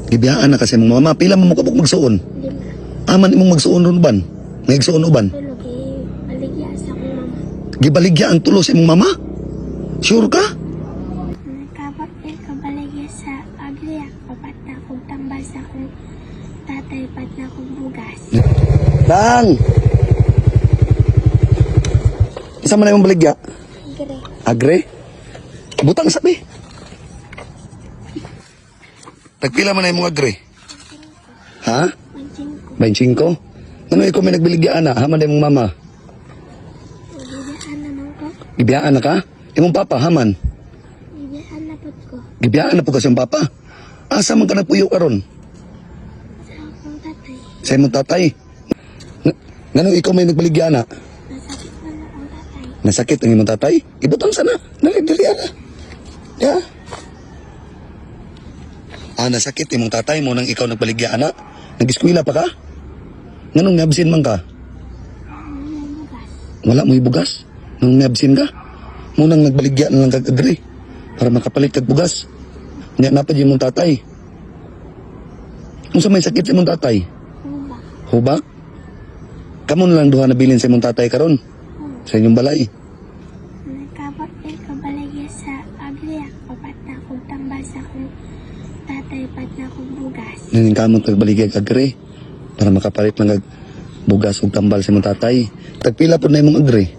Gibiyaan na kasi mong mama. Pila man mo kabuk magsuon? 5. Aman imong magsuon ron ban? May igsuon uban? 3 kay baligya sa akong mama. Gibaligya ang tulo sa imong mama? Sure ka? Nagkabot eh kabaligya sa agriya. Papat na akong tambal sa akong tatay, pat na akong bugas. Dang! Isa man na imong baligya? Agri. Agre? Butang sabi. Tagpila man na imong agre? Ha? 25. 25? Ano ikaw may nagbaligya ana? Haman na imong mama? Gibiyaan naman ko. Gibiyaan na ka? Imong papa, haman? Gibiyaan na pud ko. Gibiyaan na po kasi ang papa. Asa man ka nagpuyo karon? Sa akong tatay. Sa imong tatay. Nganong ikaw may nagbaligya na? Nasakit man akong tatay. Nasakit ang imong tatay? Ibutang sana. Dali, dali ana. Ya. Ah, nasakit imong tatay mo nang ikaw nagbaligya ana. Nag-eskwela pa ka? Nganong niabsin man ka? Ano yung bugas? Wala mo bugas. Nung niabsin ka? Munang nagbaligya na lang kag agri para makapalit kag bugas. Nya napad imong tatay. Unsa may sakit sa imong tatay? Hubak. Hubak? Kamo na lang duha na bilin sa imong tatay karon sa inyong balay. Nagkabot eh kabaligya sa agriya. Papat na akong tambal sa akong tatay, pat na akong bugas. Naning kamong tagbaligya agri para makapalit lang kag bugas ug tambal sa imong tatay. Tagpila pud na imong agri?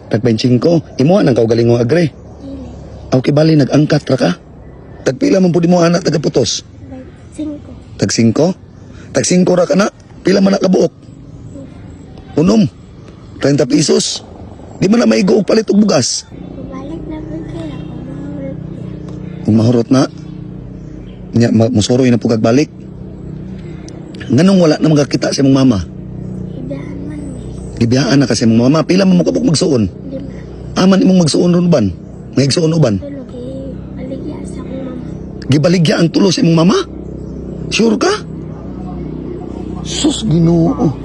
25. Tag 25. Imo nang kaugalingong agri. Dili. Aw kay bali nag-angkat ra ka. Tagpila man pud imo anak tagaputos? 5. Tag 5. Tag 5 ra ka na. Pila man na kabuok? Unom. 30 pesos. Di man na maigo og palit og bugas. Balik na po kaya kung mahulog niya. Kung mahurot na, nya musuroy na po kag balik. Nganong wala na makakita sa imong mama? Ibiyaan man ni. Gibiyaan na kasi imong mama. Pila man mo kabuk magsuon? 5. Aman imong magsuon ron ban? May igsuon uban? 3 kay baligya sa akong mama. Gibaligya ang tulo sa imong mama? Sure ka? Sus, Ginoo.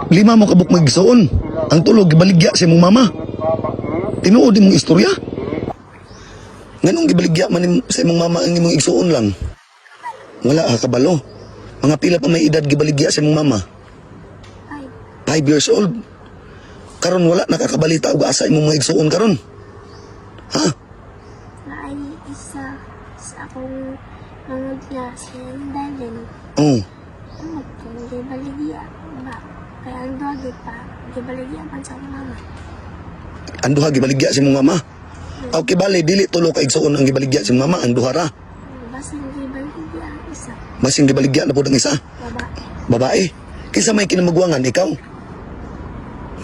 5 mo kabuk magsuon. Ang tulo gibaligya sa imong mama. Tinuod imong istorya? Nganong gibaligya man sa imong mama ang imong igsuon lang? Wala ka kabalo. Mga pila pa may edad gibaligya sa imong mama? 5. 5 years old. Karon wala nakakabalita og asa imong mga igsuon karon. Ha? Naay isa sa akong mangod na si Dalin. Oh. Ano kung gibaligya ba? Kaya ang duha pa, gibaligya man sa akong mama. Ang duha gibaligya sa imong mama. Okay bale dili tulo ka igsuon ang gibaligya sa imong mama, ang duha ra. Basin gibaligya ang isa. Masing gibaligya na pud ang isa, Babae. Babae. Kinsa may kinamagwangan ikaw?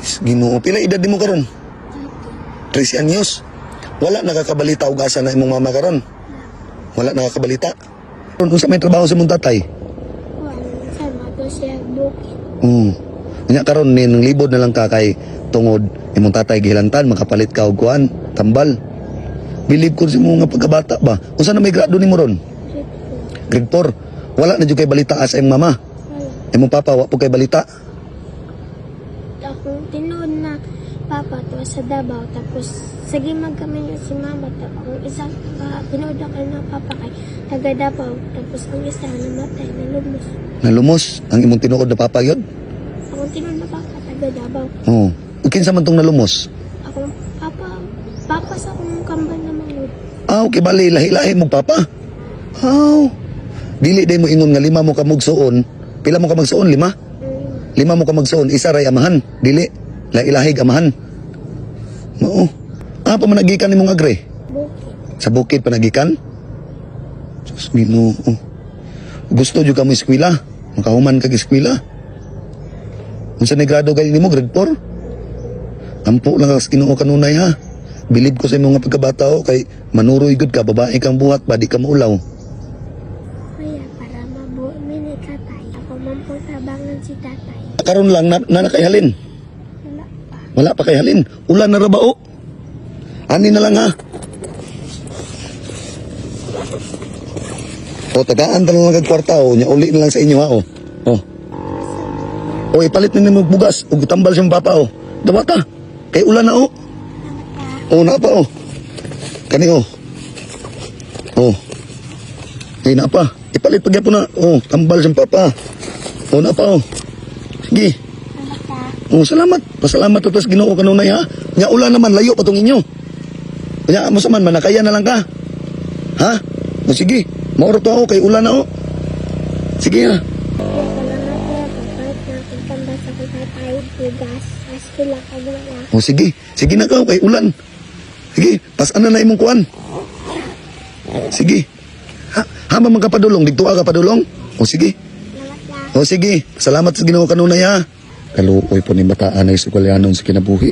Is, Ginoo, pila edad nimo karon? 30. 13 anyos. Wala nakakabalita og asa na imong mama karon. Wala nakakabalita. Karon unsa may trabaho sa imong tatay? Kuan, sa mato siya bukid. Nya karon ni nang libod na lang ka kay tungod imong tatay gihilantan makapalit ka og kuan, tambal. Bilib ko sa imong nga pagkabata ba. Unsa na may grado nimo ron? Grade Grade 4. Wala na jud kay balita sa imong mama. 4. Wala. Imong papa wa po kay balita. Akong tinuod na papa to sa Davao, tapos sige magkami niya si mama, tapos ang isa tinuod na kayo na papa kay taga Davao, tapos ang isa namatay, nalumos. Nalumos ang imong tinuod na papa yun. Akong tinuod na papa taga Davao. Oo. Ug kinsa man tong nalumos? Akong papa, papa sa akong kambal na mangod. Ah, okay bali lahi-lahi mo papa. Aw. Dili day mo ingon nga 5 mo ka magsuon. Pila mo ka magsuon? 5? 5 mo ka magsuon, isa ray amahan. Dili lahi-lahig amahan. Mao. Ah, pamanagikan nimong agre. Bukid. Sa bukid panagikan? Sus, Ginoo. Gusto jud ka mo eskwela? Makahuman kag eskwela? Unsa ni grado gani nimo? Grade 4? Ampo lang ka sa Ginoo kanunay ha. Bilib ko sa imong nga pagkabata o kay manuroy gud ka, babae kang buhat ba di ka maulaw. Kaya para mabuo mi ni tatay, ako man pong tabangan si tatay. Karon lang na, na kay halin. Wala pa. Wala pa kay halin. Ulan na ra ba o? Ani na lang ha. O tagaan ta na lang kag kwarta o nya uli na lang sa inyo ha o. O. O ipalit na nimo og bugas ug tambal siyang papa o. Dawata. Kay ulan na o. O na pa o. Kani o. Oh. Ay, na pa. Ipalit pa gyapon na. Oh, tambal siyang papa. Oh, na pa oh. Sige. Salamat ha. Oh, salamat. Pasalamat to tas Ginoo kanunay ha. Nya ulan naman layo pa tong inyo. Nya mo sa man manakaya na lang ka. Ha? O sige. Mauro to ako kay ulan na oh. Sige ha. Kuya, salamat kuya. Papalit na akong tambal sa akong tatay. Bigas. Askila ka wala. O sige. Sige na ka kay ulan. Sige, pasan na na imong kuan. Sige. Ha, ha man ka padulong didto ka padulong. O sige. Salamat ha. O sige, salamat sa Ginoo kanunay ha. Kaluoy po ni bataan ay sugalyanon sa kinabuhi.